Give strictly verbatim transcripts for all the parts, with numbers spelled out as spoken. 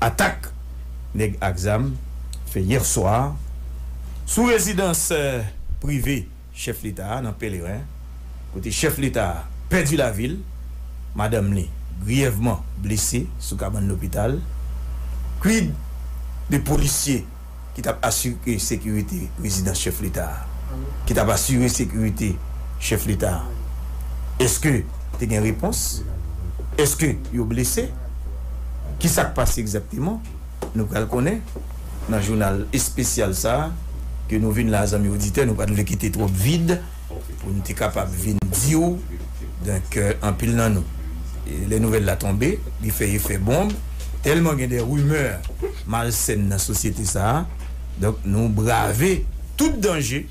atak nèg ak zam fè yè swa sou rezidans, eh, prive chèf leta a nan Pèleren, kote chèf leta a pèdi lavi l, madanm li griyèvman blese sou kabann lopital. Kwid de polisye ki t ap asire sekirite rezidans chèf leta a, ki t ap asire sekirite chèf leta a? Èske te gen repons? Èske yo blese? Ki sa k pase egzakteman? Nou pral konnen nan jounal espesyal sa a ke nou vin la, zanmi oditè, nou pa t vle kite twòp vid pou n te kapab vin di w. Donk, eh, anpil nan nou, eh, lè nouvèl la tonbe, li fè efè bonb. Tèlman gen de rimè malsèn nan sosyete sa a, donk nou brave tout danje,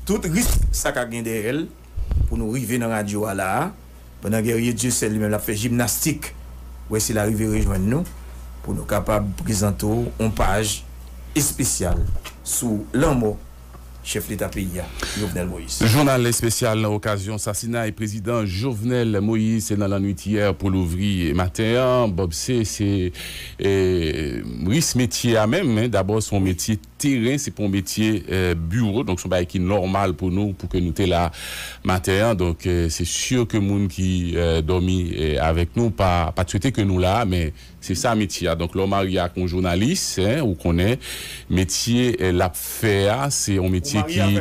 tout risk sa ka gen dèyè l pou nou rive nan radyo a la a. Pandan Guerrier Dieuseul li menm l ap fè jimnastik, wè si l a rive rejwenn nou, pou nou kapab prezante w yon paj espesyal sou lanmò chèf leta peyi a, Jovenel Moïse. Jounal espesyal nan okazyon sasinay prezidan Jovenel Moïse, se nan lannwit yè pou l ouvri maten an. Bob, se, se, eh, risk metye a menm, hein. Dabò, se yon metye teren, se pa yon metye, eh, biwo. Donk, se yon bagay ki nòmal pou nou, pou ke nou te la maten an. Donk, eh, se si ke moun ki, eh, dòmi, eh, avèk nou pa, pa t swete ke nou la, men se sa metye a. Donk, lè w marye ak yon jounalis, hein, ou konnen metye, eh, l ap fè a, se yon metye ki,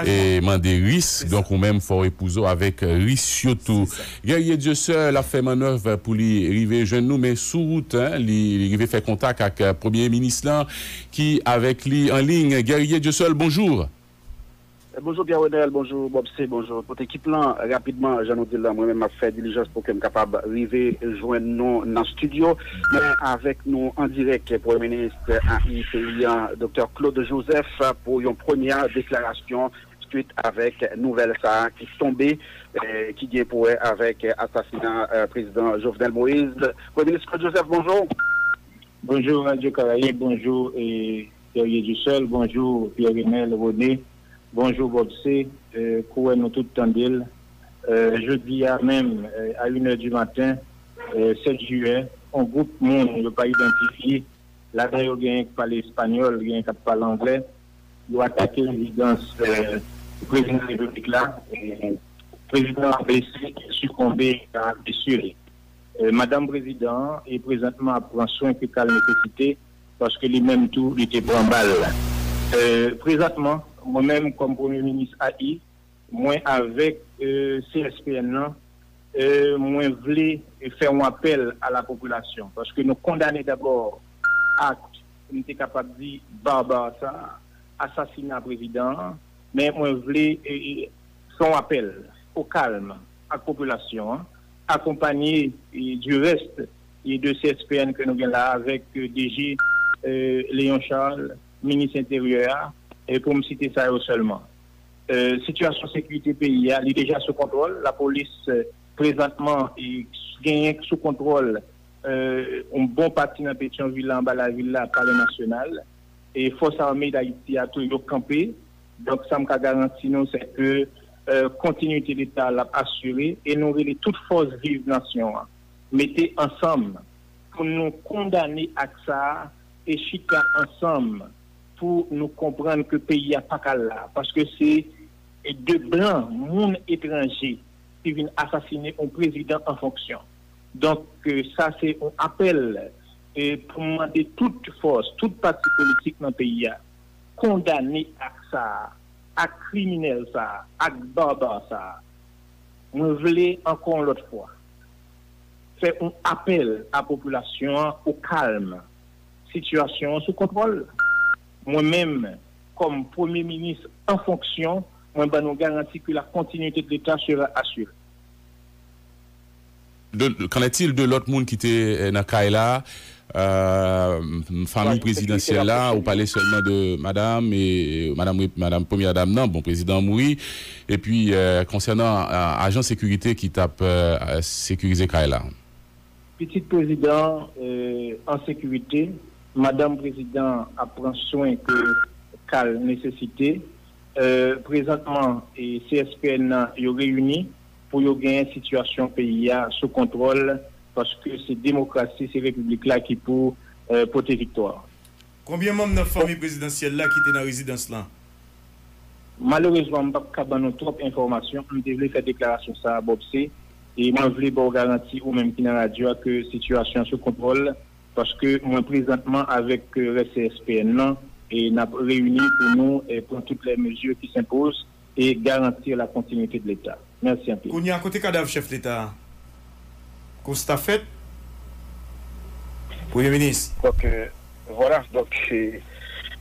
eh, mande risk. Donk, ou menm, fò w epouze w avèk, eh, risk yo tou. Guerrier Dieuseul ap fè mannèv pou li rive jwenn nou, men sou wout, hein, li, li rive fè kontak ak, eh, premye minis lan, ki avèk li an liy. Guerrier Dieuseul, bonjou. Eh, bonjou Pierre Renel, bonjou Bob C, bonjou tout ekip lan. Rapidman, jan nou di l lan, mwen menm m ap fè dilijans pou ke m kapab rive jwenn nou nan estidyo. Men avèk nou an dirèk, Premye Minis a I peyi an, Doktè Claude Joseph, pou yon premyè deklarasyon swit avèk nouvèl sa a ki tonbe, eh, ki gen pou wè avèk, eh, asasina, eh, prezidan Jovenel Moïse. Premye Minis Claude Joseph, bonjou. Bonjou Radyo Karayib, bonjou, eh, Guerrier Dieuseul, bonjou Pierre Renel, René, bonjou Bob C, eh, kouwè nou tout tande l. Eh, jodi a menm, eh, a une heure du matin, eh, sèt jiyè, yon gwoup moun yo pa idantifye, ladan yo genyen k pale espanyòl, genyen k ap pale anglè, yo atake rezidans, eh, prezidan repiblik la, eh, prezidan an blese, sikonbe a blesi li. Eh, madanm prezidan an e prezantman ap pran swen ke ka l nesesite, paske li menm tou, li te pran bal. Eh, prezantman, mwen menm, kòm premye minis A I, mwen avèk, eh, C S P N nan, eh, mwen vle fè yon apèl a la popilasyon, paske nou kondane dabò ak, m te kapab di, baba sa, asasina prezidan an, men mwen vle, eh, fè yon apèl o kalm ak popilasyon an, akonpanye, eh, du reste, eh, de C S P N ke nou gen la avèk, eh, D G, eh, Léon Charles, minis enteryè a, eh, pou m site sa yo sèlman. Eh, sitiyasyon sekirite peyi a, li deja sou kontwòl. Lapolis, eh, prezantman, eh, genyen sou kontwòl, eh, yon bon pati nan Petyonvil la, anba lavil la, Palè Nasyonal. E fòs ame d Ayiti a tou, yo kanpe. Donk, sa m ka garanti nou, se ke, eh, kontinite Leta a l ap asire. E nou rele tout fòs viv nasyon an, mete ansanm pou nou kondane ak sa a e chita ansanm pou nou konprann ke peyi a pa ka la, paske se de blan, moun etranje, ki vin asasine yon prezidan an fonksyon. Donk, eh, sa se yon apèl, eh, pou m mande tout fòs, tout pati politik nan peyi a, kondane ak sa a, ak kriminèl sa a, ak baba sa a. Mwen vle ankò yon lòt fwa fè yon apèl a popilasyon an o kalm. Sitiyasyon an sou kontwòl. Mwen menm, kòm premye minis an fonksyon, mwen ban nou garanti ke la continuité de l'État sera assurée. De, qu'en est-il de lòt moun ki te, eh, nan kay la? Euh, fanmi prezidansyèl la, ou pale sèlman de madanm, e madanm, madanm premyè dam nan, bon, prezidan an mouri. Epi, eh, konsènan, eh, ajan sekirite ki t ap, eh, sekirize kay la. Pitit prezidan, eh, an sekirite, madanm prezidan ap pran swen ke ka l nesesite. Eh, prezantman, eh, C S P N nan, yo reyini pou yo genyen sitiyasyon peyi a sou kontwòl, paske se demokrasi, se repiblik la ki pou, pote viktwa. Konbyen manm nan fanmi prezidansyèl la ki te nan rezidans lan? Malerezman, m p ap ka ban nou twòp enfòmasyon. M te vle fè deklarasyon sa a, Bob, se, e mwen vle ba w garanti, ou menm ki nan radyo a, ke sitiyasyon an sou kontwòl, paske mwen prezantman avèk rès C S P N nan, e n ap reyini pou nou e pran tout lè mezi ki senpoz e garanti la kontinite de Leta. Mèsi anpil. Kounye a, kote kadav chèf Leta a? Konsta fèt, Premye Minis. Donk, euh, vwala, donk, euh,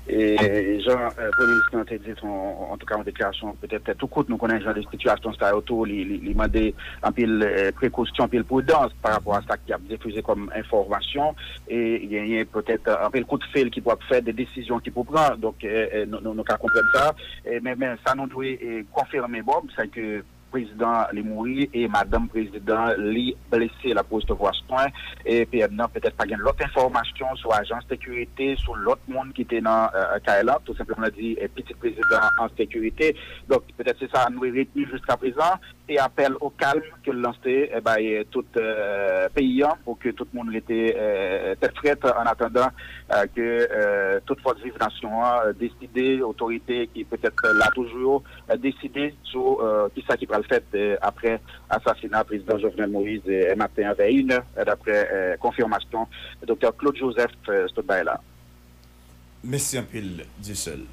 e jan euh, Premye Minis lan te di, se yon, antouka, yon deklarasyon petèt tou kout. Nou konnen jan de sitiyasyon sa yo tou, li, li, li mande anpil euh, prekosyon, anpil pridans pa rapò a sa ki ap difize kòm enfòmasyon. E genyen petèt euh, anpil kout fil ki pou ap fèt, de desizyon ki pou pran. Donk, euh, euh, nou, nou, nou ka konprann sa. E, men, men sa nou dwe e, konfime, Bob, se ke prezidan li mouri e madanm prezidan li blese, l ap resevwa swen. E P M nan petèt pa gen lòt enfòmasyon sou ajan sekirite, sou lòt moun ki te nan euh, kay la. Tou senpleman, l di eh, pitit prezidan an sekirite. Donk, petèt se sa nou retni jiska prezan. Se apèl o kalm ke l lanse eh, bay eh, tout euh, peyi an pou ke tout moun rete eh, tèt frèt an atandan eh, ke eh, tout fòs viv nasyon an eh, deside, otorite ki petèt la toujou yo, eh, deside sou eh, kisa ki pral fèt eh, apre asasina prezidan Jovenel Moïse eh, maten an vè inè, eh, daprè eh, konfimasyon Doktè Claude Joseph eh, sot bay la. Mèsi anpil, Dieuseul.